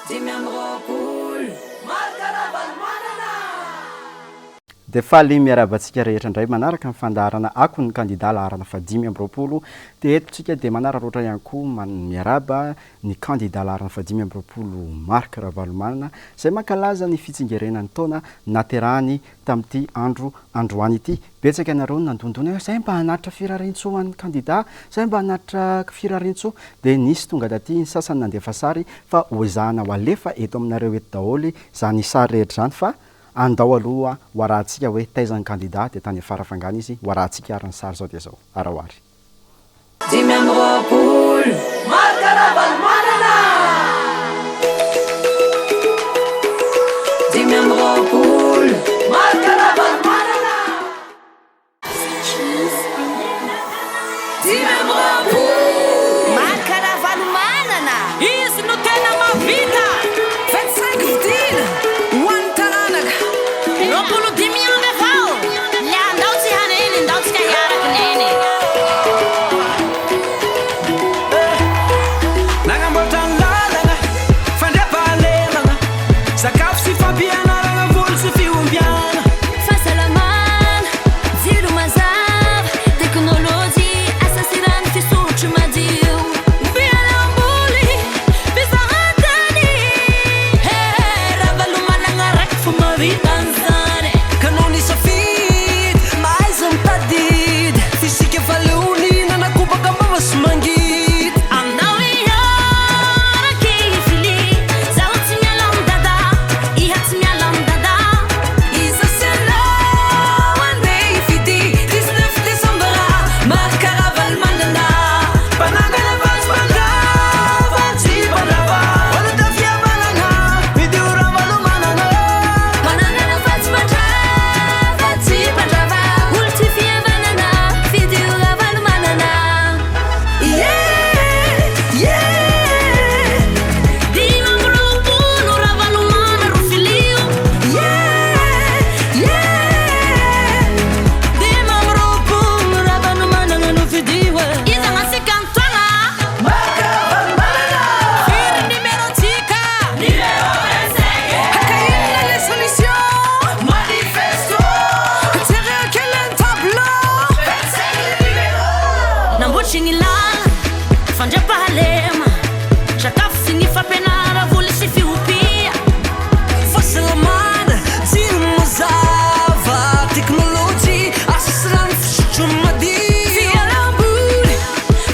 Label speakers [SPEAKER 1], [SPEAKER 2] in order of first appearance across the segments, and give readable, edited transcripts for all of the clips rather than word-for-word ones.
[SPEAKER 1] 25 Marc Ravalomanana!
[SPEAKER 2] Dia faly miarahaba antsika rehetra indray manaraka ny fandaharana Akon'ny kandida laharana faha-25. Dia eto tsika dia manararaotra ihany koa miarahaba ny kandida laharana faha-25 Marc Ravalomanana izay mankalaza ny fitsingerenan'ny taona naterahany tamin'ity andro androany ity. Betsaka ianareo no nandondona hoe zay mba hanatitra firariantsoa ho an'ny kandida, zay mba hanatitra firariantsoa. Dia nisy tonga taty, ny sasany nandefa sary fa ho ezahana ho alefa eto aminareo eto daholo izany sary rehetra izany fa andao aloha ho arahantsika hoe taiza ny kandida dia tany Farafangana izy, ho arahantsika ary ny sary izao dia izao. Araho ary.
[SPEAKER 1] 25 Marc Ravalomanana! 25 Marc Ravalomanana! 25
[SPEAKER 3] Marc Ravalomanana!
[SPEAKER 4] Izy no tena mahavita! 25 vidina ho an'ny taranaka.
[SPEAKER 3] 25 avao! Le andao tsy haneny, ndao tsika hiaraky neny.
[SPEAKER 4] Nagnamboatra ny lalagna, fandriampahalemagna, sakafo sy fampianaragna, voly sy fiompiagna.
[SPEAKER 3] Fahasalamana, jiro mazava, teknolojia, asa sy rano fisotro madio. Fialam-boly, fizahan-tany, he Ravalomanana raiky fo mahavita an'izany.
[SPEAKER 4] Ka nao nisafidy, mahaiza mitadidy, f'isika efa leo nihinana kobaka am-bava sy mangidy.
[SPEAKER 3] Andao hiaraka hifily, zaho tsy miala amin'i Dada, iha tsy miala amin'i Dada.
[SPEAKER 4] Iza sy ianao andeha hifidy, 19 décembre, Marc Ravalomanana. Mpanangana fa tsy mpandrava, tsy mpandrava, Olona fihavanana, fidio Ravalomanana.
[SPEAKER 3] Mpanangana fa tsy mpandrava, tsy mpandrava, Olo tia fihavanana, fidio Ravalomanana.
[SPEAKER 4] Yeah, yeah.
[SPEAKER 3] 25 Ravalomanana ro filio.
[SPEAKER 4] Yeah, yeah. 25 Ravalomanana no fidio e.
[SPEAKER 3] Iza gn'antsika nitoagna?
[SPEAKER 4] Marc Ravalomanana. Firy numéro-ntsika? Numéro 25. Haka inona le solution? Manifesto. Jereo kely ny tableau. 25 numéro.
[SPEAKER 3] Namboatry ny lala, fandriampahalema, sakafo sy ny fampianara, voly sy fiompiana.
[SPEAKER 4] Fahasalamana, jiro mazava, teknolojia, asa sy rano fisotro madio. Fialam-boly,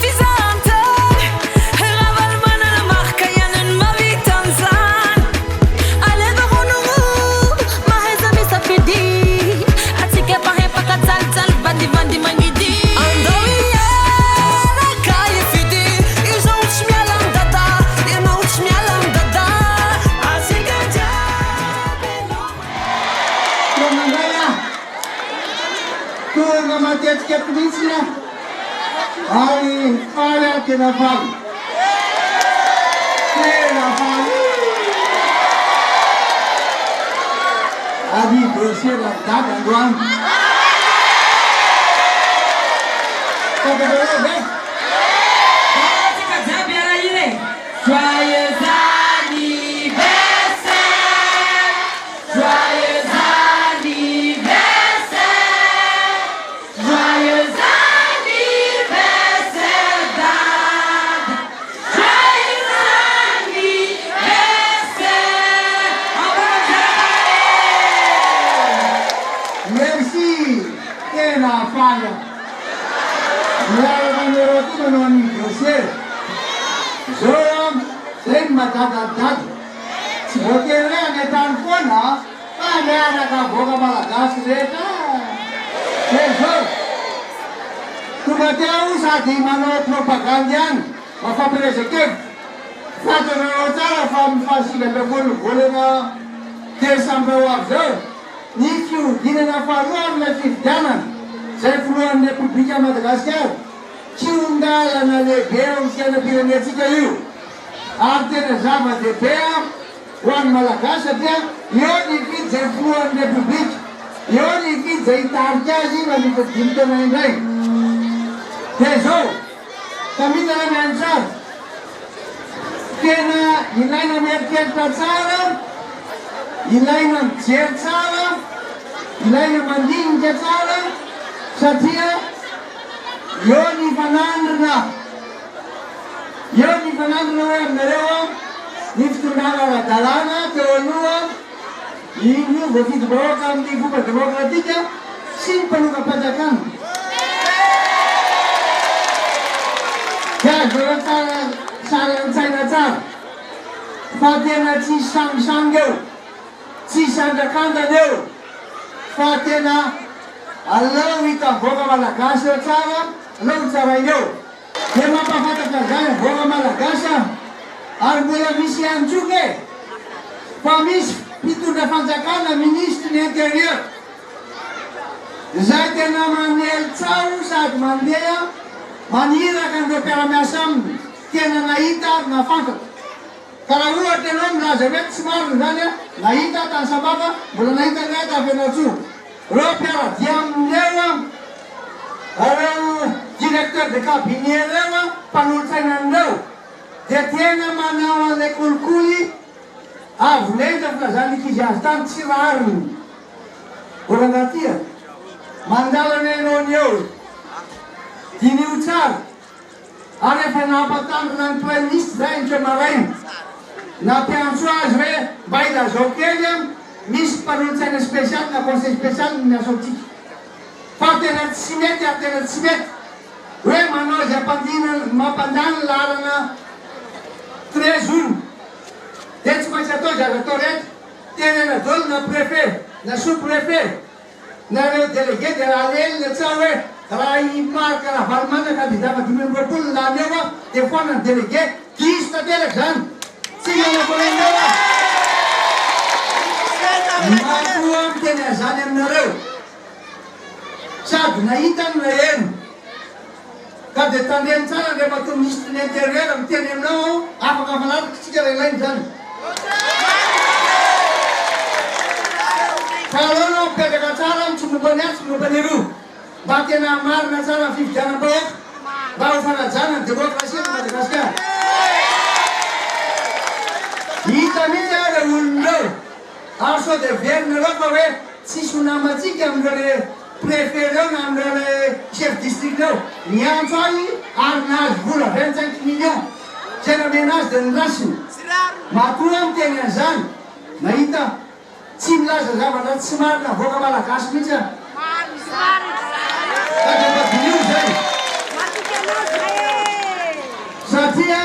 [SPEAKER 4] fizahan-tany, Ravalomanana Marc ihany no mahavita an'izany.
[SPEAKER 3] Aleva ronono, mahaiza misafidy, antsika mpahempaka jalijaly vandivandy mangidy.
[SPEAKER 4] Andao hiaraka hifidy, izaho tsy miala amin'i Dada, ianao tsy miala amin'i Dada. Antsika jiaby no.
[SPEAKER 5] Tonga indray aho. Tonga matetika eto mihitsy aho. Ary faly aho, tena faly. Tena faly. Anniversaire an'i Dada androany. Fantatrareo ve?
[SPEAKER 4] Antsika jiaby hiara-hira e! Joyeux anniversaire, joyeux anniversaire, joyeux anniversaire Dada, joyeux anniversaire. Ambony
[SPEAKER 5] Merci! Tena faly aho. Miaraka aminareo koa manao anniversaire. Zao an, zay ny maha-dada an'i dada. Tsy voatery hoe any an-trano foana fa miaraka vahoaka malagasy rehetra. Dia zao, tonga teo aho sady manao propagandy ihany mba fampielezan-kevitra. Fantatrareo tsara fa amin'ny faha 19 volana desambra ho avy izao, ny fihodinana faharoa amin'ilay fifidianana izay filohan'ny Repoblikan'i Madagasikara. Kihon-dalana lehibe eo amin'ny fiainam-pirenentsika io ary tena zava-dehibe ho an'ny Malagasy satria eo ny hifidy izay filohan'ny Repoblika, eo ny hifidy izay hitarika azy mandritra ny dimy taona indray. Dia izao, tamita ve mihaino tsara? Tena. Ilaina mieritreritra tsara, ilaina mijery tsara, ilaina mandinika tsara satria eo ny hifanandrina, eo ny hifanandrina hoe aminareo ny fitondrana ara-dalàna teo aloha, iny io voafidim-bahoaka amin'ny fomba demokratika sy ny mpanongam-panjakana. Dia azonareo tsara sary an-tsaina tsara fa tena tsisy sangisangy eo, tsisy andrakandana eo fa tena aleo hitan'ny vahoaka malagasy eo tsara, aleo ho tsaraina eo. Dia mampahafantatra an'izany ny vahoaka malagasy aho ary mbola misy ihany koa nge fa misy mpitondra fanjakana minisitry ny intérieur izay tena manely tsaho sady mandeha maniraka an'ireo mpiara-miasa aminy tena nahita ary nahafantatra ka raha ohatra ianao milaza hoe tsy marina izany an nahita aho tany Sambava mbola nahita indray aho tany Fianarantsoa Reo mpiara-dia aminy reo an, reo directeur de cabinet reo an, mpanolotsaina an'ireo dia tena manao an'ilay kolikoly avo lenta filazan'ny ankizy azy tany tsy rariny. O rangahy ty a, mandalana ianao ny eo e, diniho tsara. Ary efa nampatandrina ny Praiminisitra izay anio maraina. Nampiantso azy hoe mba ilazao kely an, misy mpanolotsaina spesialy na conseil spesialy ny miasa amintsika. Fa tena tsy mety ary tena tsy mety hoe manao izay hampandina mampandany ny laharana 13 hono. Dia tsy maintsy atao izay azo atao rehetra. Tenena daholo na préfet na sous préfet. Nareo délégué dia raha alelina tsara hoe raha i Marc Ravalomanana candidat faha 25 no lany eo a dia foana ny délégué, diso tanteraka izany, tsy manam-porenina eo aho. Matoa miteny an'izany aminareo sady nahita no naheno. Ka dia tandremo tsara Andriamatoa Minisitry ny Intérieur, miteny aminao aho, afaka mifanaraka isika raha ilaina izany. Ka aleo ianao mipetraka tsara tsy momba ny atsy, tsy momba ny eroa, mba tena hamarina tsara ny fifidianam-bahoaka, mba ho fanajana ny demokrasia eto Madagasikara. Hita mihitsy ary ireo olona ireo, ary sao dia heverinareo fa hoe tsisy ho namantsika amin'ireo le Préfet reo na amin'ireo le chef district reo niantso ahy ary nahazo vola 25 millions zay nomena azy de norasiny matoa aho miteny an'izany nahita tsy milaza zavatra tsy marina avoaka malagasy mihitsy aho ka de mba diniho zay satria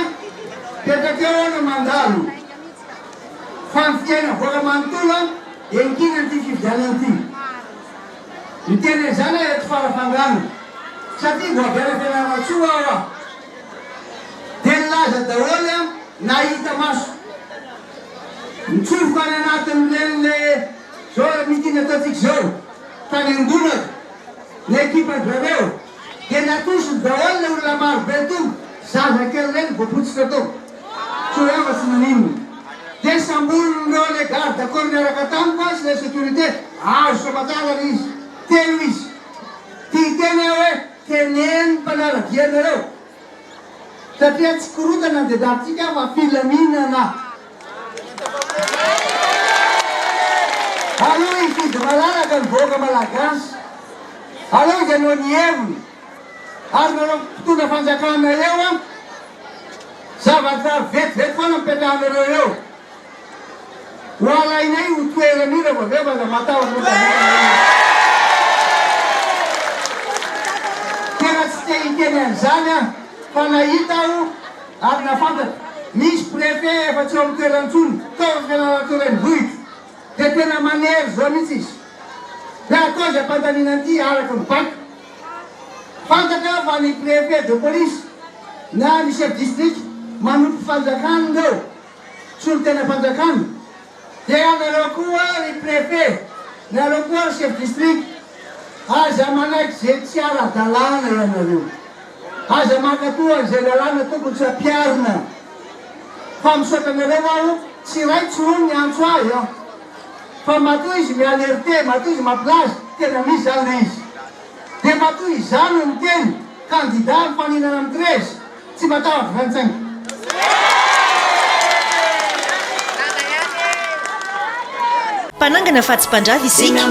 [SPEAKER 5] petraka eo aho no mandalo fa ny fiaina avoaka manontolo an enkina ity fifidianana ity. Miteny an'izany aho eto Farafangana satria vao avy any Fianarantsoa aho a! Dia nilaza daholo aho nahita maso. Nitsofoka any anatin'ireny le zao meeting ataontsika izao tany Angonaka ny ekipan-dry zareo dia natosiny daholo le olona maro be tonga, zaza kely ireny voapotsitra tao. Tsy hoe afa tsy naninona. Dia samborin'ireo le garde corps niaraka tamiko aho sy le sécurité. Azo soamatsara ry izy. Telo izy. Ty hiteny aho hoe teneno ny mpanara-dia anareo. Satria tsy korontana ny dedarintsika fa filaminana. Aleo hifidy malalaka ny vahoaka malagasy. Aleo izy hanao ny heviny. Ary nareo mpitondra fanjakana eo an! Zavatra vetivety foana no petrahanareo eo. Ho alainay io toerana io rehefa avy eo fa aza matahotra fa vitanay io. Tena tsy te hiteny an'izany aho fa nahita aho ary nahafantatra. Misy préfet efa tsy eo amin'ny toerany intsony tao Fianarantsoa renivohitra dia tena manery zao mihitsy izy. Dia atao izay ampandaniana an'ity araka ny baiko. Fantatra fa ny préfet de police na ny chef district manompo fanjakana ireo, solontenam-panjakana, dia ianareo koa ry préfet, nareo koa ry chef district, aza manaiky ze tsy ara-dalàna ianareo, aza mankatoa an'izay lalàna tokony tsy ampiharina, fa misaotra anareo aho, tsy iray tsy roa ny niantso ahy an, fa matoa izy mi-alerter, matoa izy mampilaza, tena misy zany le izy. Dia matoa izaho no miteny, kandida mifaninana amin'ny 13, tsy matahotra 25.
[SPEAKER 6] Mpanangana fa tsy mpandrava isika.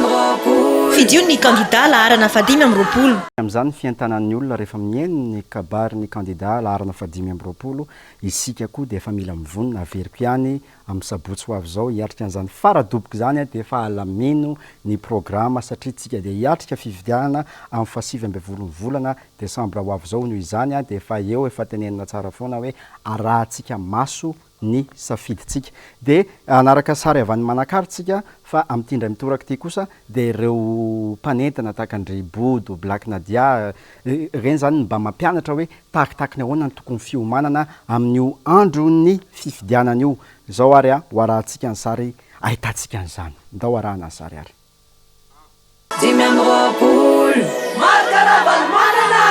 [SPEAKER 6] Fidio ny kandida laharana fahadimy amby roapolo.
[SPEAKER 2] Amin'izany ny fientanan'ny olona rehefa mihaino ny kabarin'ny kandida laharana fahadimy amby roapolo, isika koa dia efa mila mivonona, averiko ihany, amin'ny sabotsy ho avy izao hiatrika an'izany faradoboka izany dia efa alamino ny programa satria tsika dia hiatrika fifidianana amin'ny faha-19n'ny volana desambra ho avy izao. Noho izany dia efa eo, efa tenenina tsara foana hoe arahantsika maso ny safidintsika. Dia hanaraka sary avy any Manakara tsika, fa amin'ity indray mitoraka ity kosa dia ireo mpanentana tahaka an-dry Bodo, Black Nadia, ireny izany no mba mampianatra hoe tahakitahaky ny ahoana ny tokony fiomanana amin'io andron'ny fifidianana io. Izao ary ho arahantsika ny sary ahitantsika an'izany. Ndao arahana ny sary ary.
[SPEAKER 1] 25. Marc Ravalomanana!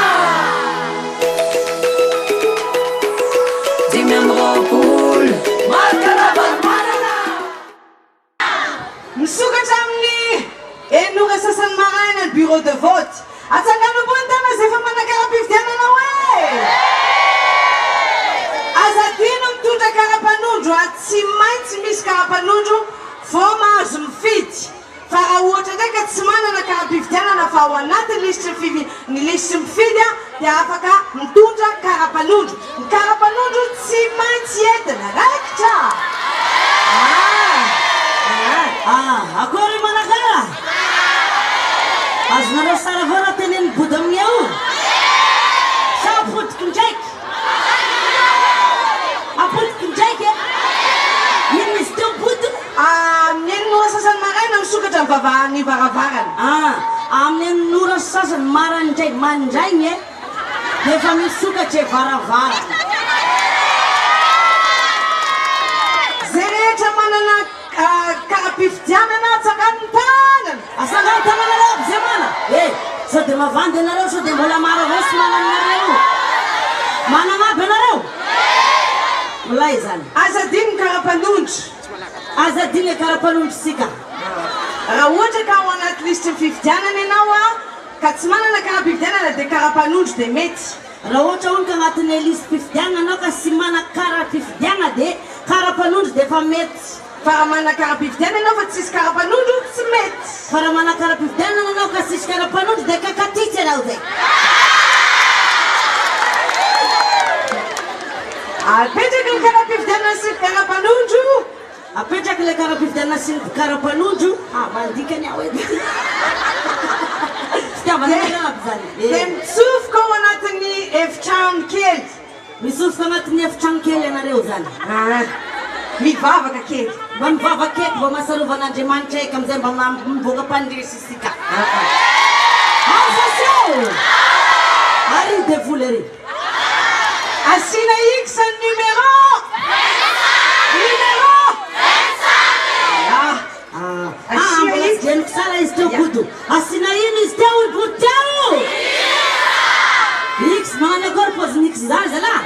[SPEAKER 1] 25. Marc Ravalomanana!
[SPEAKER 7] Misokatra amin'ny 6 ora sasany maraina ny bureau de vote. Atsangano ambony tanana izay efa manan-kara-pifidianana hoe! Aza adino mitondra kara-panondro a! Tsy maintsy misy kara-panondro vao mahazo mifidy. Fa raha ohatra indray ka tsy manana kara-pifidianana fa ao anatin'ny lisitry ny fifi ny lisitry ny mpifidy dia afaka mitondra kara-panondro. Ny kara-panondro tsy maintsy entina. Raikitra! Ah! Ah!
[SPEAKER 8] Ah! Akory Manakara! Azonareo sara avao raha tenenin'i Bodo amin'ny eo? Sa apodiko indraiky? Apodiko indraiky e! Inona izy teo Bodo?
[SPEAKER 7] Amin'ny 6 ora sasany maraina misokatra ny vava ny varavarana.
[SPEAKER 8] Ah! Amin'ny 6 ora sasany maraindray, mandraigny e! Dia efa misokatra e varavarana.
[SPEAKER 7] Izay rehetra manana kara-pifidianana atsangano ny tanana.
[SPEAKER 8] Atsangano tananareo aby izay mana e! Sao dia mavandy ianareo sao dia mbola maro avao tsy manana anareo. Manana aby ianareo? Milay izany.
[SPEAKER 7] Aza adino ny kara-panondro.
[SPEAKER 8] Aza adino le kara-panondro-tsika.
[SPEAKER 7] Raha ohatra ka ao anaty lisitry ny fifidianana ianao ka tsy manana kara-pifidianana dia kara-panondro dia mety.
[SPEAKER 8] Raha ohatra hono ka agnatin'ny lisi-pifidianana anao ka sy mana kara-pifidianana dia kara-panondro dia efa mety.
[SPEAKER 7] Fa raha manana kara-pifidianana ianao fa tsisy kara-panondro tsy mety.
[SPEAKER 8] Fa raha mana kara-pifidianana anao ka tsisy kara-panondro dia kakatitsy ianao zay.
[SPEAKER 7] Apetraky ny kara-pifidianana sy ny kara-panondro.
[SPEAKER 8] Apetraky ilay kara-pifidianana sy ny kara-panondro. Ah, mandika ny aho eto. Fitiavana anareo aby zany.
[SPEAKER 7] Dia mitsofoka ao anatin'ny efitrano kely.
[SPEAKER 8] Mitsofoka anatin'ny efitrano kely ianareo zany.
[SPEAKER 7] Ah, mivavaka kely.
[SPEAKER 8] Mba mivavaka eky, mba mahasarovana Andriamanitra eky, amin'izay mba mivoaka mpandresy isika. Attention! Ary ny devoly ary.
[SPEAKER 7] Asiana X ny numéro. Numéro. Ah.
[SPEAKER 8] Ah,
[SPEAKER 7] Asiana
[SPEAKER 8] mbola
[SPEAKER 7] X.
[SPEAKER 8] tsy henoko tsara izy teo Bodo. Asiana ino izy teo i Bodo teo? X magnano akory paozin'ny X zany zalahy?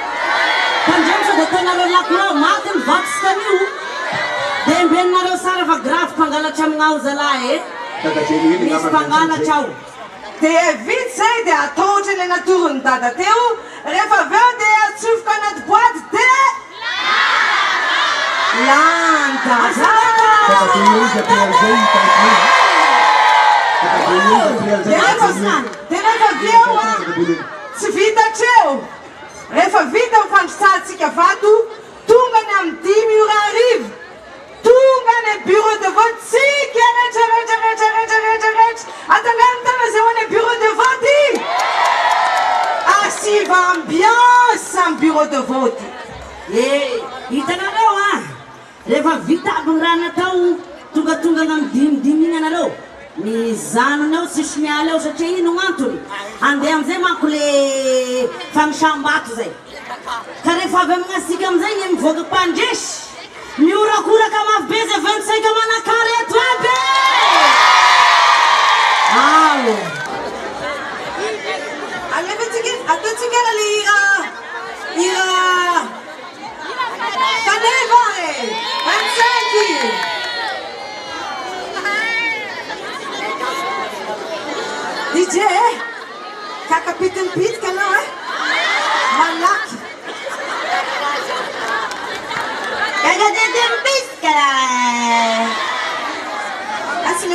[SPEAKER 8] Tandremo sao dia ataonareo lakroa maty ny vatosika an'io. Dia embeninareo tsara fa grave mpangalatra amignao zalahy e. Misy mpangalatra ao.
[SPEAKER 7] Dia vita izay dia atao ohatran'ilay natoron'ny dada teo, rehefa avy eo dia atsofoka anaty boaty dia lany dada. Dia rehefa avy eo tsy vita hatreo, rehefa vita ny fandrotsahantsika vato, tonga ny amin'ny 5 ora hariva, tonga any amin'ny bureau de vote tsika rehetra rehetra rehetra rehetra rehetra rehetra. Atangano tanana izay ho any amin'ny bureau de vote. Asiva ambiance amin'ny bureau de vote.
[SPEAKER 8] Eh, hitanareo ah, rehefa vita aby ny raha natao, tongatonga amin'ny dimidimy iny anareo, mizanona eo tsisy miala eo satria ino gn'antony? Andeha amizay manko le fagnisam-bato zay. Ka rehefa avy amin'asika amizay ny mivoaka mpandresy, miorakoraka mafy be zay 25 Manakara eto aby e! Ao!
[SPEAKER 7] Alefatsika, ataontsika raha le hira hira faneva e! 25. DJ e! Kaka pitinipitika anao e! Malaky.
[SPEAKER 8] Kaka pitinipitika!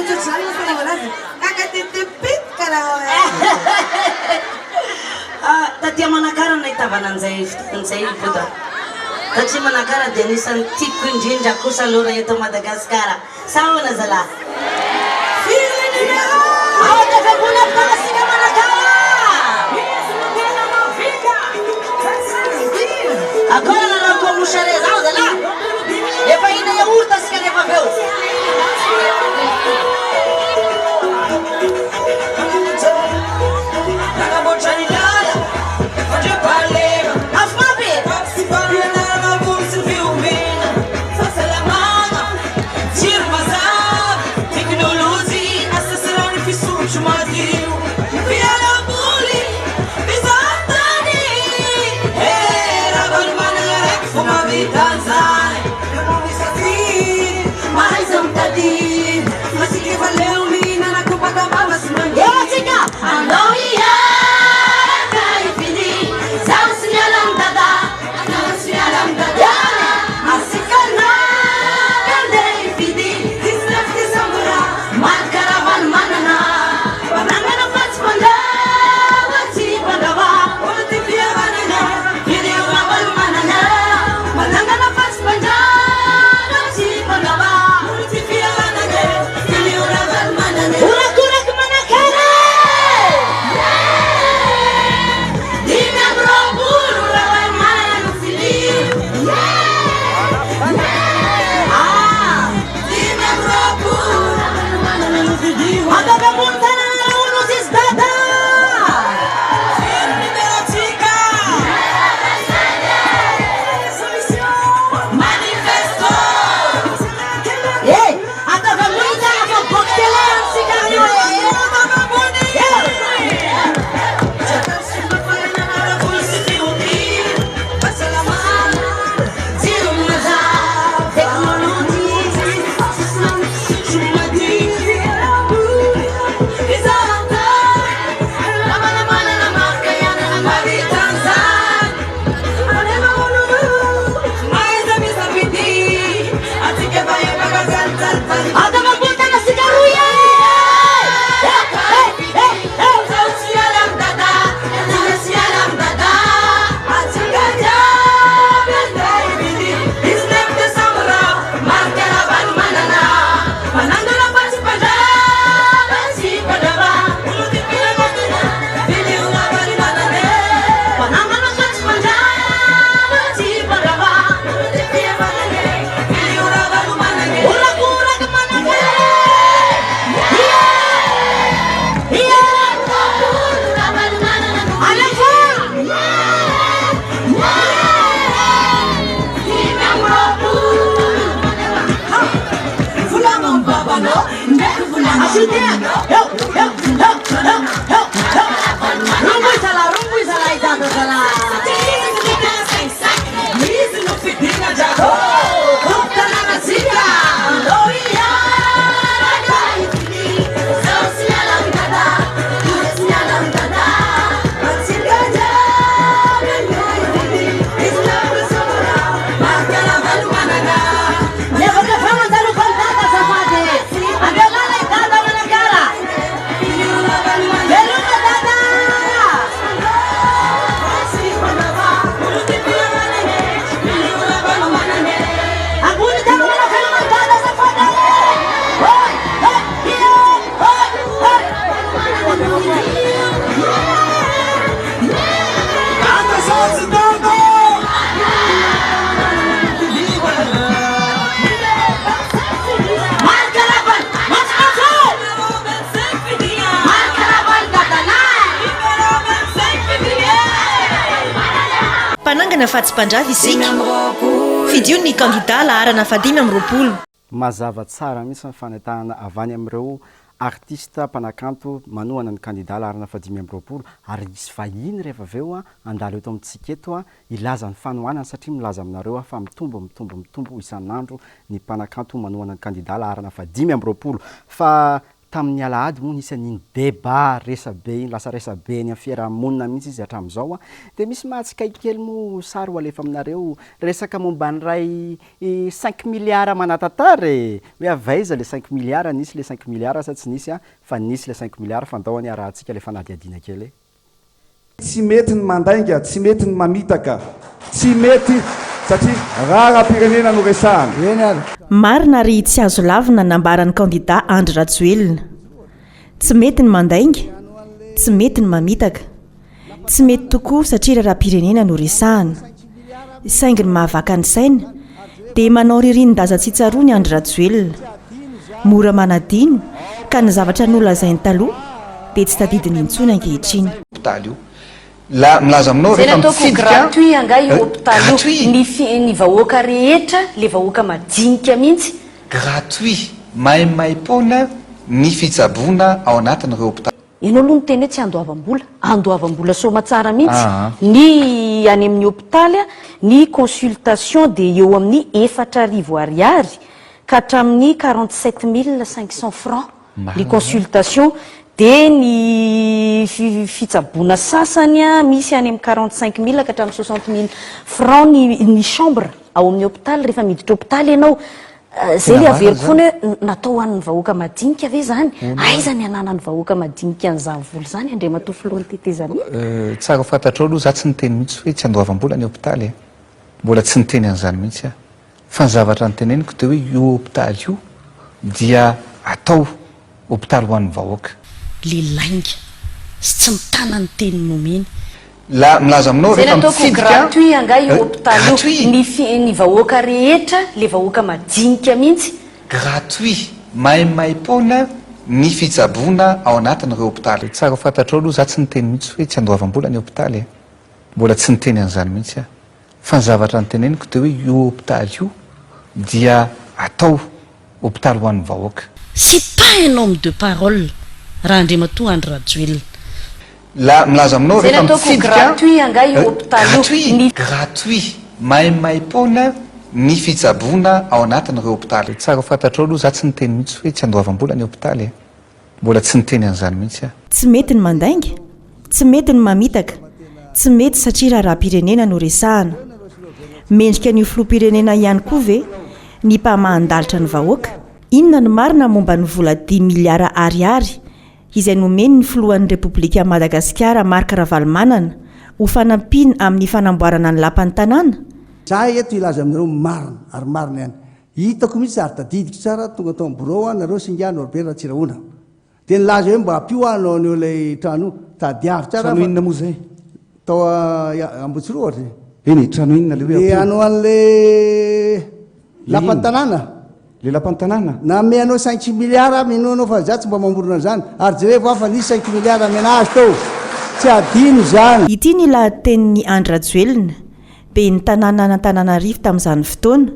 [SPEAKER 7] ohatrohatr'izany no fanaovana azy. Kakatete-pit karaha hoe.
[SPEAKER 8] Ah, taty Manakara no nahitavana an'izay fiteny izay i Boda. Satria Manakara dia anisan'ny tiako indrindra kosa aloha raha eto Madagasikara. Sa ahoana zalahy?
[SPEAKER 7] Firy le numéro?
[SPEAKER 8] Ao Andravoabola Fitanasika Manakara!
[SPEAKER 1] Izy no tena mahavita!
[SPEAKER 8] Akora nareo koa mosare zao zalahy! Efa hina yaourt asika rehefa avy eo.
[SPEAKER 1] Nanamboatra ny lala, fandriampahalema.
[SPEAKER 8] Mafy mafy e!
[SPEAKER 1] Sy fampianarana voly sy fiompiana, fahasalamana, jiro mazava, teknolojia, asa sy rano fisotro madio, fialamboly, fizahantany. Eh, Ravalomanana raiky fo mahavita an'izany. Mahaiza mitady, masika efa leo mihinana kopaka am-bava sy mangidy.
[SPEAKER 8] Eo atsika! Andao hiaraka hifidy, zaho tsy miala amin'i Dada, anao tsy miala amin'i Dada. Asika anao andeha hifidy,
[SPEAKER 1] 19 décembre,
[SPEAKER 8] Marc Ravalomanana, mpanangana fa tsy mpandrava, tsy mpandrava.
[SPEAKER 1] Olo tia fihavanana,
[SPEAKER 8] Fidio Ravalomanana, mpanangana fa tsy mpandrava, tsy mpandrava.
[SPEAKER 1] Olo tia fihavanana, fidio Ravalomanana.
[SPEAKER 8] Horakoraky Manakara e! 25 Ravalomanana no fidio. Ah!
[SPEAKER 1] 25 Ravalomanana no fidio.
[SPEAKER 8] Ataovy ambony tanana olo tsisy dada!
[SPEAKER 1] Firy numéro-tsika? Manifesto!
[SPEAKER 8] Eh! Ataovy ambony tanana fa miboaky télé antsika anio e!
[SPEAKER 1] Ataovy ambony!
[SPEAKER 8] Eh! Jiro mazava, teknolojia, Ataovy ambony tanana sika roy e! Eh! Eh! Eh! Eh! Mpanangana fa tsy mpandrava, tsy mpandrava. Horakoraky Manakara e! Ie! Ie! Alefa! Asio tehaka! Eo! Eo! Eo! Eo! Eo! Eo! Romboy zalahy, romboy zalahy, dada zalahy!
[SPEAKER 1] Izy no fidina drako Tompon-tanàna-tsika
[SPEAKER 8] Andao hiaraka hifidy, zaho tsy miala amin'i Dada, iza tsy miala amin'i Dada.
[SPEAKER 1] Antsika jiaby andeha hifidy 19 décembre Marc Ravalomanana
[SPEAKER 8] Miavaka avy eo mandalo fa ny Dada azafady e! Andeha lala i Dada Manakara! Veloma Dada! Ambony tanana manao veloma ny Dada azafady e! Oi! Oi! Ie! Oi! Oi!
[SPEAKER 1] Dada zao tsy dada!
[SPEAKER 8] Marc Ravalo! Matsokatso! Marc Ravalo dadanay!
[SPEAKER 6] Mpanangana fa tsy mpandrava isika. Fidio ny kandida laharana fahadimy amby roapolo.
[SPEAKER 2] Mazava tsara mihitsy ny fanentanana avy any amin'ireo artista mpanakanto manohana ny kandida laharana faha-25 ary hisy vahiny rehefa avy eo handalo eto amintsika eto hilaza ny fanohanany satria milaza aminareo aho fa mitombo mitombo mitombo isan'andro ny mpanakanto manohana ny kandida laharana faha-25 fa. Tamin'ny alahady moa nisy an'iny débat resabe iny, lasa resabe eny amin'ny fiaraha-monina mihitsy izy hatramin'izao an. Dia misy mahatsikaiky kely moa sary ho alefa aminareo, resaka momba ny ray cinq milliards manatantara e! Hoe avy aiza le cinq milliards, nisy le cinq milliards sa tsy nisy an? Fa nisy le cinq milliards fa ndao anie arahantsika le fanadihadiana kely e!
[SPEAKER 9] Tsy mety ny mandainga, tsy mety ny mamitaka, tsy mety satria raharaham-pirenena no resahana.
[SPEAKER 5] Eny ary.
[SPEAKER 6] Marina ary tsy azo lavina ny nambaran'ny kandida Andry Rajoelina. Tsy mety ny mandainga, tsy mety ny mamitaka. Tsy mety tokoa satria raharaham-pirenena no resahana. Saingy ny mahavaka ny saina dia manao ririnin-daza tsy tsaroany Andry Rajoelina. Mora manadino ka ny zavatra nolazainy taloha dia tsy tadidiny intsony ankehitriny.
[SPEAKER 10] Hopitaly io. La milaza aminao
[SPEAKER 11] Zay
[SPEAKER 10] rehefa
[SPEAKER 11] nataoko
[SPEAKER 10] mitsidika
[SPEAKER 11] gratuit angaha io hopitaly io,
[SPEAKER 10] gratuit.
[SPEAKER 11] ny fi ny vahoaka rehetra, le vahoaka madinika mihitsy.
[SPEAKER 10] Gratuit, maimaimpoana ny fitsaboana ao anatin'ireo hopitaly.
[SPEAKER 11] Ianao aloha niteny hoe tsy andoavam-bola, andoavam-bola soamatsara mihitsy ny any amin'ny hopitaly, ny consultation dia eo amin'ny 4000 ariary ka hatramin'ny 47 500 francs ny consultation, dia ny fitsaboana sasany misy any amin'ny 45 mille ka hatramin'ny 60 mille francs ny chambre ao amin'ny hopitaly rehefa miditra hopitaly ianao. Zay le averiko foana hoe natao ho an'ny vahoaka madinika ve zany? Aiza ny ananan'ny vahoaka madinika an'izany vola izany Andriamatoa Filohan'ny Tetezamita?
[SPEAKER 10] Tsara ho fantatrao aloha za tsy niteny mihitsy hoe tsy andoavam-bola ny hopitaly e! Mbola tsy niteny an'izany mihitsy aho. Fa ny zavatra noteneniko dia hoe io hopitaly io dia atao hopitaly ho an'ny vahoaka.
[SPEAKER 11] Le lainga sy tsy mitana ny teny nomeny.
[SPEAKER 10] La milaza aminao
[SPEAKER 11] Zay
[SPEAKER 10] rehefa
[SPEAKER 11] nataoko
[SPEAKER 10] mitsidika
[SPEAKER 11] gratuit angaha io hopitaly io,
[SPEAKER 10] gratuit.
[SPEAKER 11] ny fi ny vahoaka rehetra, le vahoaka madinika mihitsy.
[SPEAKER 10] Gratuit, maimaimpoana ny fitsaboana ao anatin'ireo hopitaly. Tsara ho fantatrao aloha za tsy niteny mihitsy hoe tsy andoavam-bola ny hopitaly e! Mbola tsy niteny an'izany mihitsy aho. Fa ny zavatra noteneniko dia hoe io hopitaly io dia atao hopitaly ho an'ny vahoaka.
[SPEAKER 11] C'est pas un homme de parole raha Andriamatoa Andry Rajoelina.
[SPEAKER 10] La milaza aminao
[SPEAKER 11] Zay
[SPEAKER 10] rehefa
[SPEAKER 11] nataoko
[SPEAKER 10] mitsidika
[SPEAKER 11] gratuit angaha io hopitaly io,
[SPEAKER 10] gratuit,
[SPEAKER 11] ny.
[SPEAKER 10] Gratuit, maimaimpoana ny fitsaboana ao anatin'ireo hopitaly. Tsara ho fantatrao aloha za tsy niteny mihitsy hoe tsy andoavam-bola ny hopitaly e! Mbola tsy niteny an'izany mihitsy aho.
[SPEAKER 6] Tsy mety ny mandainga, tsy mety ny mamitaka, tsy mety satria raharaham-pirenena no resahana. Mendrika ny ho filoham-pirenena ihany koa ve ny mpamahan-dalitra ny vahoaka? Inona no marina momba ny vola dimy miliara ariary izay nomeny ny filohan'ny Repoblikan'i Madagasikara Marc Ravalomanana ho fanampiana amin'ny fanamboarana ny lapan'ny tanàna?
[SPEAKER 5] Za eto hilaza aminareo marina ary marina ihany. Hitako mihitsy ary tadidiko tsara tonga tao am birao aho nareo sy ingahy Norbert Ratsirahona dia nilaza hoe mba ampio aho hanao an'io ilay trano io tadiavo tsara
[SPEAKER 9] Trano inona moa izay?
[SPEAKER 5] Tao Ambohitsirohatra e.
[SPEAKER 9] Eny e, trano inona ilay hoe
[SPEAKER 5] Le
[SPEAKER 9] ampio?
[SPEAKER 5] hanao an'ilay lapan'ny tanàna.
[SPEAKER 9] Le lapan'ny tanàna?
[SPEAKER 5] Nanome anao cinq milliards aho, minoa anao fa za tsy mba mamorona an'izany. Ary jerevo aho fa nisy cinq milliards namena azy tao. Tsy adino izany.
[SPEAKER 6] Ity ny lahatenin'i Andry Rajoelina, ben'ny tanànan'Antananarivo tamin'izany fotoana,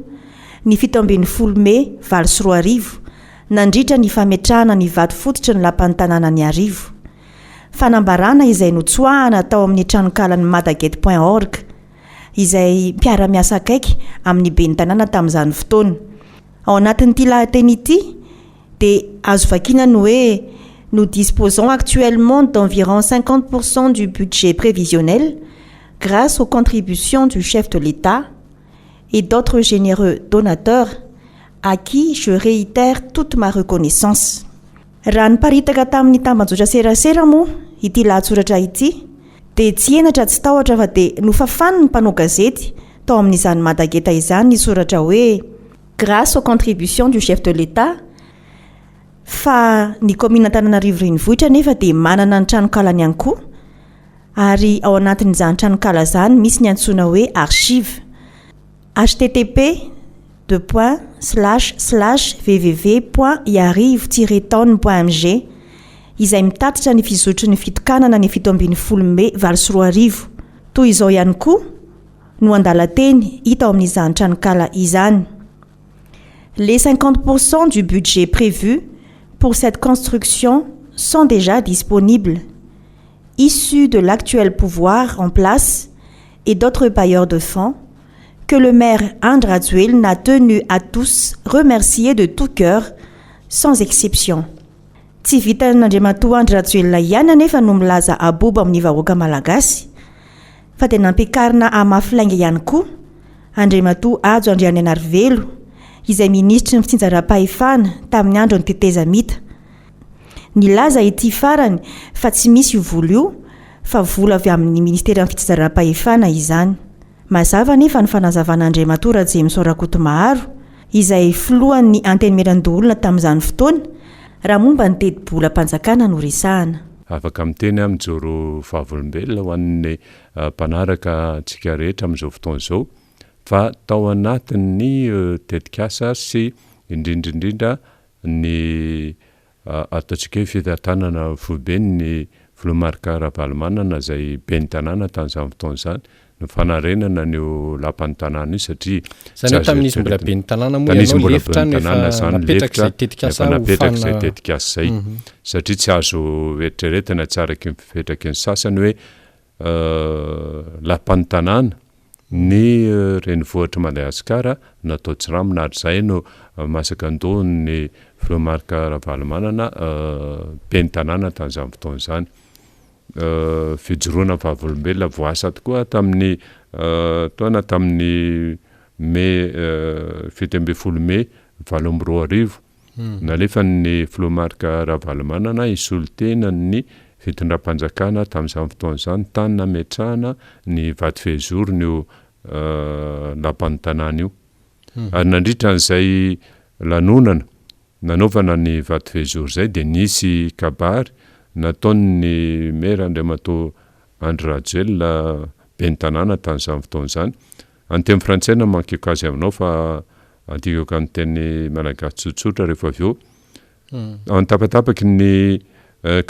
[SPEAKER 6] ny 17 mey 2008, nandritra ny fametrahana ny vato fototry ny lapan'ny tanànan'Iarivo. Fanambarana izay notsoahana tao amin'ny tranonkalan'ny Madaget point org, izay mpiara-miasa akaiky amin'ny ben'ny tanàna tamin'izany fotoana. Ao anatin'ity lahateny ity dia azo vakiana ny hoe Nous disposons actuellement d'environ 50% du budget prévisionnel grâce aux contributions du chef de l'État et d'autres généreux donateurs à qui je réitère toute ma reconnaissance. Raha niparitaka tamin'ny tambajotra serasera moa ity lahatsoratra ity dia tsy henatra tsy tahotra fa dia nofafan'ny mpanao gazety tao amin'izany Madageta izany ny soratra hoe Grâce aux contributions du chef de l'Etat fa ny kaominina Antananarivo Renivohitra anefa dia manana ny tranonkalany ihany koa ary ao anatin'izany tranonkala izany misy ny antsoina hoe archive http deux points slash slash www point iarivo tiret town point mg izay mitatitra ny fizotry ny fitokanana ny 17 mey 2008. Toy izao ihany koa no andalan-teny hita ao amin'izany tranonkala izany. Les 50% du budget prévu pour cette construction sont déjà disponibles, issus de l'actuel pouvoir en place et d'autres bailleurs de fonds que le maire Andry Rajoelina a tenu à tous remercier de tout cœur, sans exception. Tsy vitan'Andriamatoa Andry Rajoelina ihany anefa no milaza abobo amin'ny vahoaka malagasy fa dia nampiakarina hamafy lainga ihany koa Andriamatoa Hajo Andrianainarivelo izay minisitry ny fitsinjaram-pahefana tamin'ny andron'ny tetezamita. Nilaza ity farany fa tsy misy io vola io fa vola avy amin'ny ministeran'ny fitsinjaram-pahefana izany. Mazava anefa ny fanazavan'Andriamatoa Rajemison Rakotomaharo, izay filohan'ny Antenimierandoholona tamin'izany fotoana, raha momba ny tetibolam-panjakana no resahana.
[SPEAKER 12] Afaka miteny aho mijoro vavolombelona ho an'ny mpanaraka antsika rehetra amin'izao fotoana izao fa tao anatin'ny tetikasa sy indrindra indrindra ny ataontsika hoe fitantanana foiben'ny Filoha Marc Ravalomanana izay ben'ny tanàna tamin'izany fotoana izany, ny fanarenana an'io lapan'ny tanàna io satria
[SPEAKER 13] tsy Izany hoe
[SPEAKER 12] azo
[SPEAKER 13] tamin'izy mbola
[SPEAKER 12] eritreretina.
[SPEAKER 13] ben'ny tanàna moa
[SPEAKER 12] Tamin'izy
[SPEAKER 13] ianao
[SPEAKER 12] mbola
[SPEAKER 13] lefitra
[SPEAKER 12] ben'ny
[SPEAKER 13] no efa
[SPEAKER 12] tanàna izany
[SPEAKER 13] napetraka
[SPEAKER 12] lefitra,
[SPEAKER 13] izay tetikasa
[SPEAKER 12] efa napetraka izay
[SPEAKER 13] hofana.
[SPEAKER 12] tetikasa izay satria tsy azo eritreretina tsy araky ny fipetraky ny sasany hoe Lapan'ny tanàna, ny renivohitr'i Madagasikara natao tsirambina ary izay no masaka an-dohan'ny filoha Marc Ravalomanana ben'ny tanàna tamin'izany fotoana izany. Fijoroana vavolombelona voaasa tokoa tamin'ny taona tamin'ny mey 17 mey 2008. Nalefan'ny Filoha Marc Ravalomanana hisolo tena ny fitondram-panjakana tamin'izany fotoana izany tany nametrahana ny vato fehizoron'io lapan'ny tanàna io. Ary nandritra an'izay lanonana nanaovana ny vato fehizoro izay dia nisy kabary nataon'ny Maire Andriamatoa Andry Rajoelina ben'ny tanàna tamin'izany fotoana izany. Any teny frantsay no amakiako azy aminao fa adikako any teny malagasy tsotsotra rehefa avy eo. Any tapatapaky ny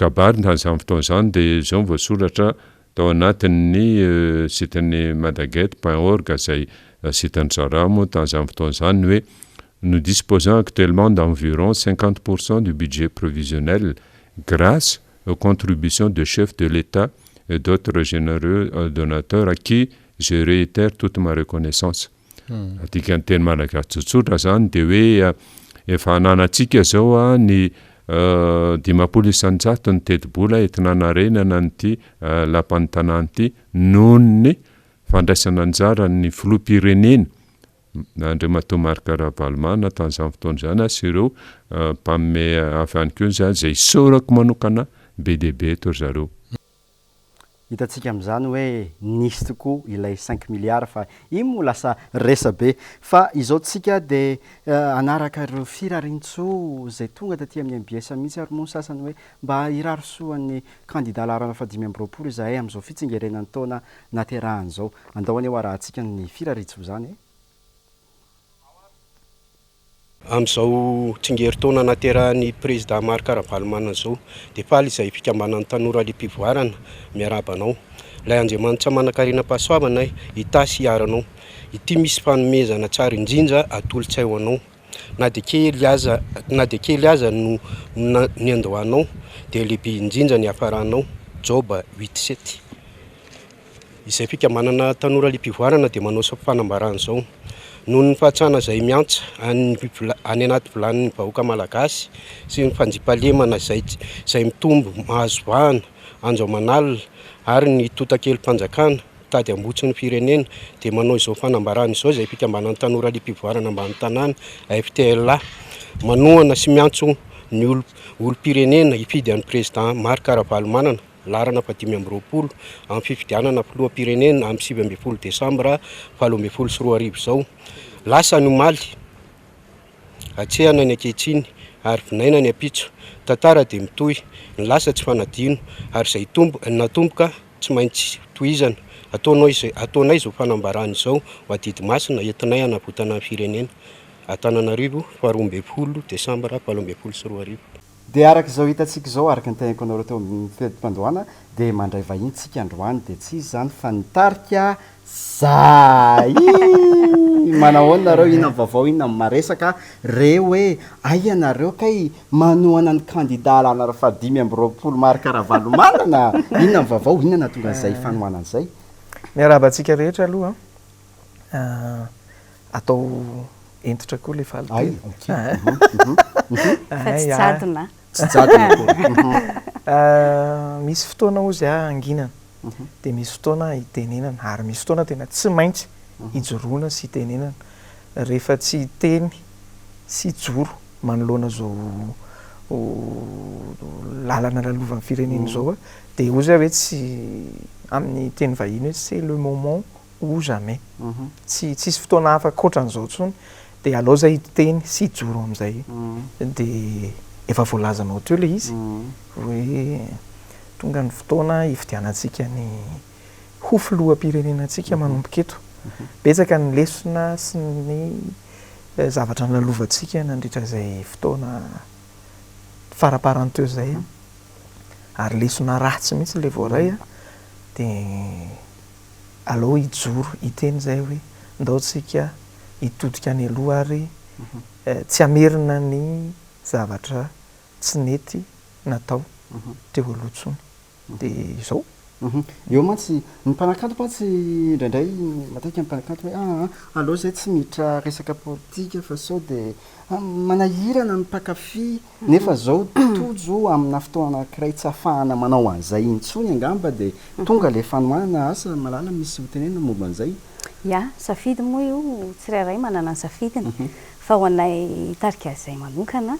[SPEAKER 12] kabary tamin'izany fotoana izany dia izao no voasoratra tao anatin'ny site-n'ny madaget point org izay site-ndry zareo moa tamin'izany fotoana izany ny hoe Nous disposons actuellement d'environ 50% du budget provisionnel grâce aux contributions de chefs de l'Etat et d'autres généreux donateurs à qui je réitère toute ma reconnaissance. Adika ny teny malagasy tsotsotra zany de hoe efa ananantsika zao ny 50 isan-jato ny tetibola entina hanarenana an'ity lapan'ny tanàna ity noho ny fandraisana anjaran'ny filoham-pirenena Andriamatoa Marc Ravalomanana tamin'izany fotoana izany sy ireo mpanome hafa ihany koa izay isaorako manokana be dia be eto ry zareo.
[SPEAKER 2] Hitantsika amin'izany hoe nisy tokoa ilay cinq milliards fa iny moa lasa resabe. Fa izao tsika dia hanaraka ireo firariantsoa izay tonga taty amin'ny mbs mihitsy ary moa ny sasany hoe mba hirary soa an'ny kandida laharana faha-25 izahay amin'izao fitsingerenan'ny taona naterahany izao. Andao anie ho arahantsika ny firariantsoa izany e!
[SPEAKER 14] Amin'izao tsingerin-taona naterahan'ny Prezida Marc Ravalomanana izao dia faly izahay fikambanan'ny tanora liam-pivoarana miarahaba anao. Ilay Andriamanitra manankarenam-pahasoavana hitahy sy hiaro anao. Ity misy fanomezana tsara indrindra atolotsay ho anao. Na dia kely aza na dia kely aza no niandohanao dia lehibe indrindra ny hiafaranao. Joba huit sept. Izay fikambanana tanora liam-pivoarana dia manao izao fanambarana izao, Noho ny fahantrana izay miantsa any any anaty vilanin'ny vahoaka malagasy sy ny fandriampahalemana izay izay mitombo mahazo vahana andro aman'alina ary ny tontakelim-panjakana mitady hambotry ny firenena dia manao izao fanambarana izao izay fikambanan'ny tanora liam-pivoarana ambany tanàna, FTLA, manohana sy miantso ny olom-pirenena hifidy an'ny Prezidà Marc Ravalomanana. laharana faha-25 amin'ny fifidianana filoham-pirenena amin'ny 19 desambra 2018 izao. Lasa ny omaly, atrehana ny ankehitriny ary vinaina ny ampitso. Tantara dia mitohy, ny lasa tsy fanadino ary izay natomboka tsy maintsy tohizana. Ataonao izay, ataonay izao fanambarana izao ho adidy masina entinay hanavotana ny firenena. Antananarivo, faha-12 desambra 2018.
[SPEAKER 2] Dia araka izao hitantsika izao, araka ny teneniko anareo teo amin'ny fetim-pandohana, dia mandray vahiny tsika androany, dia tsy iza izany fa ny tarika Zay! Manahoana nareo, inona ny vaovao, inona ny maresaka re hoe aiza nareo kay manohana ny kandida laharana faha-25 Marc Ravalomanana? Inona ny vaovao, inona nahatonga an'izay fanohanana izay?
[SPEAKER 15] Miarahaba antsika rehetra aloha an! Atao hentitra koa ilay
[SPEAKER 2] valinteny.
[SPEAKER 15] Ay,
[SPEAKER 16] Fa tsy jadona.
[SPEAKER 2] Tsy jadona akory.
[SPEAKER 15] Misy fotoana hozy aho hanginana, dia misy fotoana hitenenana, ary misy fotoana tena tsy maintsy hijoroana sy hitenenana. Rehefa tsy hiteny sy hijoro manoloana izao lalana lalovan'ny firenena izao aho, dia hozy aho hoe tsy, amin'ny teny vahiny hoe c'est le moment ou jamais. Tsy tsisy fotoana hafa ankoatran'izao intsony dia alao zay hiteny sy hijoro amin'izay. Dia efa voalazanao teo ilay izy hoe tonga ny fotoana hifidianantsika ny ho filoham-pirenenantsika manomboka eto. Betsaka ny lesona sy ny zavatra nolalovantsika nandritra izay fotoana faraparany teo izay ary lesona ratsy mihitsy ilay voaray dia Alao hijoro hiteny izay hoe ndao tsika hitodika any aloha ary tsy hamerina ny zavatra tsy nety natao teo aloha intsony. Dia izao.
[SPEAKER 2] Eo mantsy, ny mpanakanto mantsy indraindray matetika ny mpanakanto hoe aa aleo izay tsy miditra resaka politika fa sao dia manahirana ny mpankafy Nefa zao tojo amina fotoana anakiray tsy afahana manao an'izay intsony angamba dia tonga le fanohanana, asa Malala misy ho tenenina momba an'izay?
[SPEAKER 11] Ya, safidy moa io, tsirairay manana ny safidiny, fa ho anay tarika izay manokana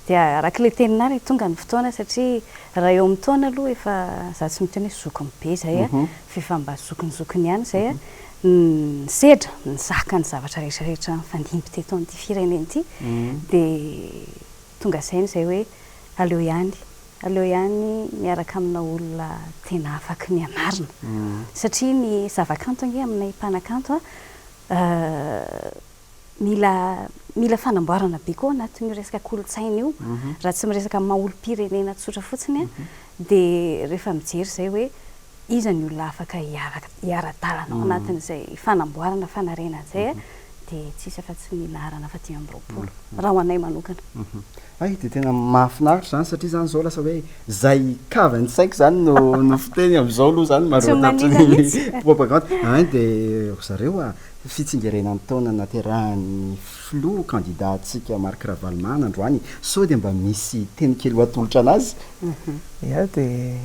[SPEAKER 11] dia araka ilay teninà re tonga ny fotoana satria raha eo amin'ny taona aloha efa za tsy miteny hoe zokiny be izay a, fa efa mba zokinjokiny ihany izay a, nisedra, nizaka ny zavatra rehetra rehetra nifandimby teto amin'ity firenena ity dia tonga saina izay hoe aleo ihany, aleo ihany miaraka amina olona tena afaky ny anarina. Satria ny zavakanto ange aminay mpanakanto a, mila mila fanamboarana be koa ao anatin'io resaka kolontsaina io. Raha tsy miresaka maha olom-pirenena tsotra fotsiny dia rehefa mijery izay hoe iza ny olona afaka hiaraka hiara-dalana ao anatin'izay fanamboarana fanarenana izay dia tsisy afa-tsy ny laharana faha 25 raha ho anay manokana.
[SPEAKER 2] Hay dia tena mahafinaritra izany satria izany izao lasa hoe izay kavan'ny saiko izany no no fiteny amin'izao aloha izany
[SPEAKER 11] Tsy
[SPEAKER 2] maroa tapitry
[SPEAKER 11] manina
[SPEAKER 2] ny
[SPEAKER 11] mihitsy.
[SPEAKER 2] propagande. Hay dia ry zareo a, fitsingerenan'ny taona naterahan'ny filoha kandida antsika Marc Ravalomanana androany, sao dia mba misy teny kely ho atolotra anazy?
[SPEAKER 15] Ia dia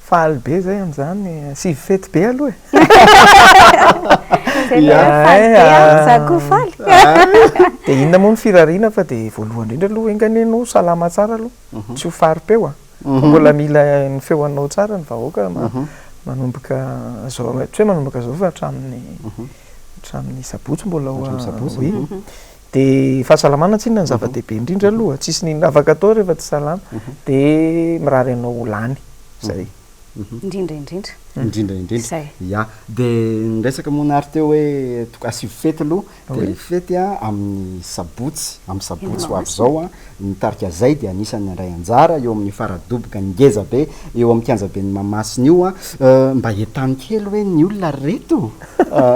[SPEAKER 15] Faly be zay amzany, asivy fety be aloha e.
[SPEAKER 11] Zay le hoe faly be an, za koa faly.
[SPEAKER 15] Dia inona moa ny firariana fa dia voalohany indrindra aloha enga anie ianao ho salama tsara aloha, tsy ho fari-peo an, fa mbola mila ny feo anao tsara ny vahoaka manomboka zao, tsy hoe manomboka zao fa hatramin'ny hatramin'ny sabotsy mbola ho oui. Dia fahasalamana tsinona no zava-dehibe indrindra aloha, tsisy n'inona afaka atao rehefa tsy salama, dia mirary anao ho lany, zay.
[SPEAKER 11] Indrindra indrindra.
[SPEAKER 2] Indrindra indrindra.
[SPEAKER 11] Zay.
[SPEAKER 2] Ya, dia niresaka moa Nary teo hoe toko asivo fety aloha, dia ilay fety an amin'ny sabotsy, amin'ny sabotsy ho avy izao an, ny tarika Zay dia anisan'ny handray anjara eo amin'ny faradoboka ngeza be eo amin'ny kianjaben'i Mahamasina io an, mba entano kely hoe ny olona ry reto.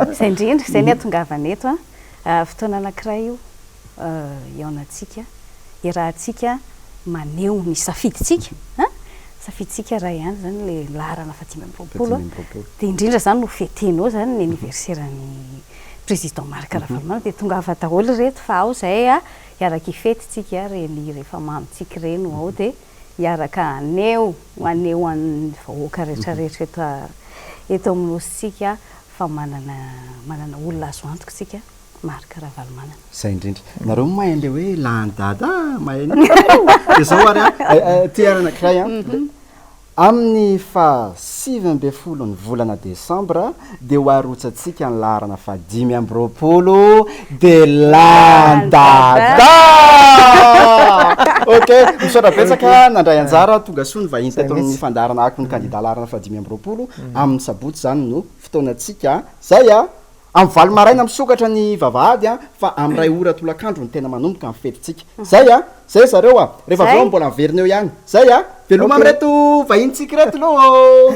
[SPEAKER 11] Izay indrindra, izay ny hahatongavana eto an. Fotoana anankiray io hihaonantsika, iarahantsika maneho ny safidintsika an! Safidintsika iray ihany izany ilay laharana faha 25 an! Dia indrindra izany no fetenao izany ny anniversaire-n'ny Président Marc Ravalomanana dia tongava daholo ireto fa ao izay an! Hiaraka hifety tsika ireny rehefa mamintsika ireny ho ao dia hiaraka haneho, haneho an'ny vahoaka rehetra rehetra eto eto amin'ny Nosintsika fa manana manana olona azo antoka tsika Marc Ravalomanana.
[SPEAKER 2] Zay indrindra. Nareo mahay an'le hoe lany dada a, mahay an'io nareo. Dia zao ary an, ty ary anankiray an, amin'ny faha 19 ny volana desambra dia ho arotsatsika ny laharana faha 25 dia lany dada! Ok, misaotra betsaka nandray anjara, tonga soa ny vahiny teto amin'ny fandaharana Akon'ny kandida laharana faha 25, amin'ny sabotsy izany no fotoanantsika a! Zay a! Amin'ny valo maraina misokatra ny vavahady a, fa amin'ny iray ora tolakandro no tena manomboka ny fetintsika. Zay a! Zay zareo a! Rehefa avy eo mbola miverina eo ihany. Zay a! Veloma amin'ireto vahinintsika ireto aloha ô!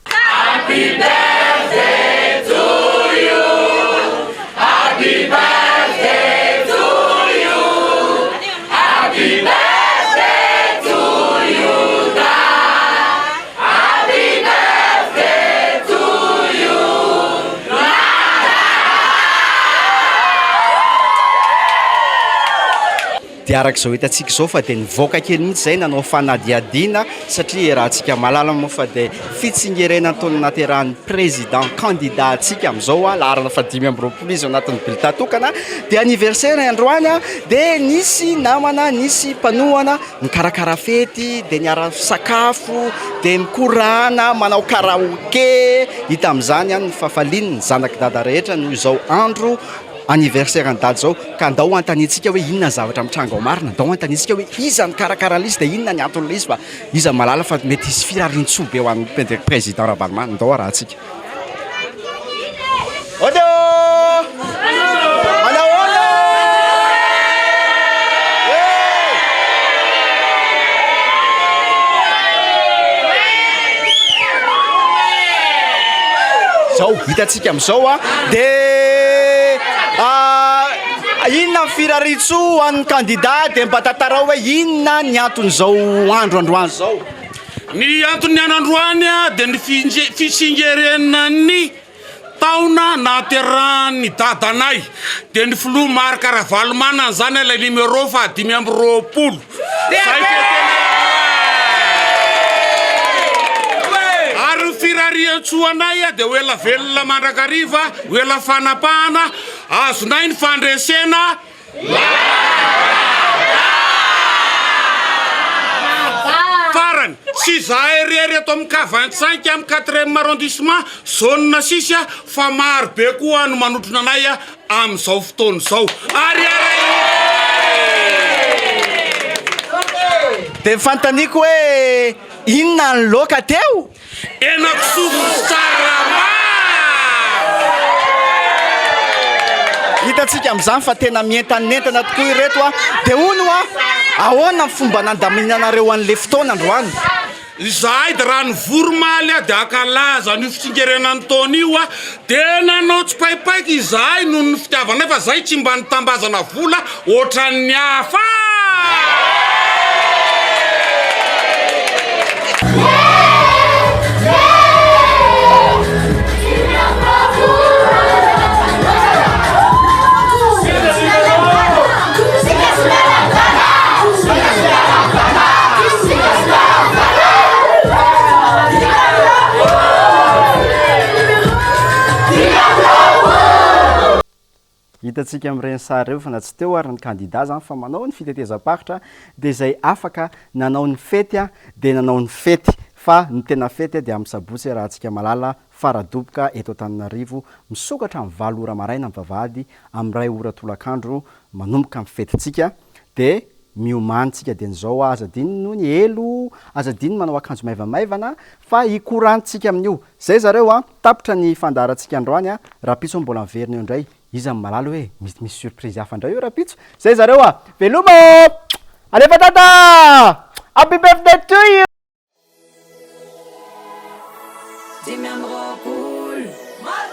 [SPEAKER 3] Happy birthday to you Happy birthday to you Happy birthday to you Dad Happy birthday to you Dada.
[SPEAKER 2] Dia araka izao hitantsika izao fa dia nivoaka kely mihitsy izay nanao fanadihadiana satria iarahantsika mahalala moa fa dia fitsingerenan'ny taona naterahan'ny président candidat antsika amin'izao laharana faha 25 izy ao anatin'ny bulletin tokana dia anniversaire androany dia nisy namana nisy mpanohana nikarakara fety dia niara-sakafo dia mikorana manao karaoke hita amin'izany ny fafalian'ny zanak'i dada rehetra noho izao andro anniversaire an'i dada izao ka andao hanontaniantsika hoe inona ny zavatra mitranga ao marina, andao hanontaniantsika hoe iza nikarakara an'ilay izy dia inona ny anton'ilay izy fa iza mahalala fa mety hisy firarian-tsoa be ho an'ny président Ravalomanana, andao harahantsika. Odo! Manahoana? Zao hitantsika amin'izao a dia inona ny firariantsoa ho an'ny kandida dia mba tantarao hoe inona ny anton'izao andro androany izao.
[SPEAKER 13] Ny anton'ny andro androany dia ny fitsingerenan'ny taona nahaterahan'ny dadanay dia ny filoha Marc Ravalomanana izany ilay numéro faha 25. Zay Ary ny firariantsoa anay dia ho ela velona mandrakariva, ho ela fanapahana, azonay ny fandresena. Farany, tsy izahay irery eto amin'ny K 25 amin'ny quatrième arrondissement, zone six, fa maro be koa no manotrona anay amin'izao fotoana izao. Ary
[SPEAKER 2] Dia ny fanontaniako hoe inona ny laoka teo?
[SPEAKER 13] Henakisoa sy tsaramaso!
[SPEAKER 2] Hitantsika amin'izany fa tena mientanentana tokoa ireto a! Dia hono hoa, ahoana ny fomba nandaminanareo an'ilay fotoana androany?
[SPEAKER 13] Izahay dia raha nivory omaly dia hankalaza an'io fitsingerenan'ny taona io dia nanao tsipaipaika izahay noho ny fitiavanay fa izahay tsy mba nitambazana vola ohatran'ny hafa.
[SPEAKER 2] Hitantsika amin'ireny sary ireo fa na tsy teo ary ny kandida izany fa manao ny fitetezam-paritra dia izay afaka nanao ny fety dia nanao ny fety fa ny tena fety dia amin'ny sabotsy iarahantsika malala Faradoboka eto Antananarivo misokatra amin'ny valo ora maraina ny vavahady amin'ny iray ora tolakandro manomboka ny fetintsika dia miomany tsika dieny zao aza adino ny elo aza adino manao akanjo maivamaivana fa hikorantsika amin'io zay zareo a tapitra ny fandaharantsika androany a rapitso aho mbola miverina eo indray iza no mahalala hoe misy misy surprise hafa indray eo rapitso zay zareo a veloma ô alefa dada happy birthday to you.
[SPEAKER 1] 25.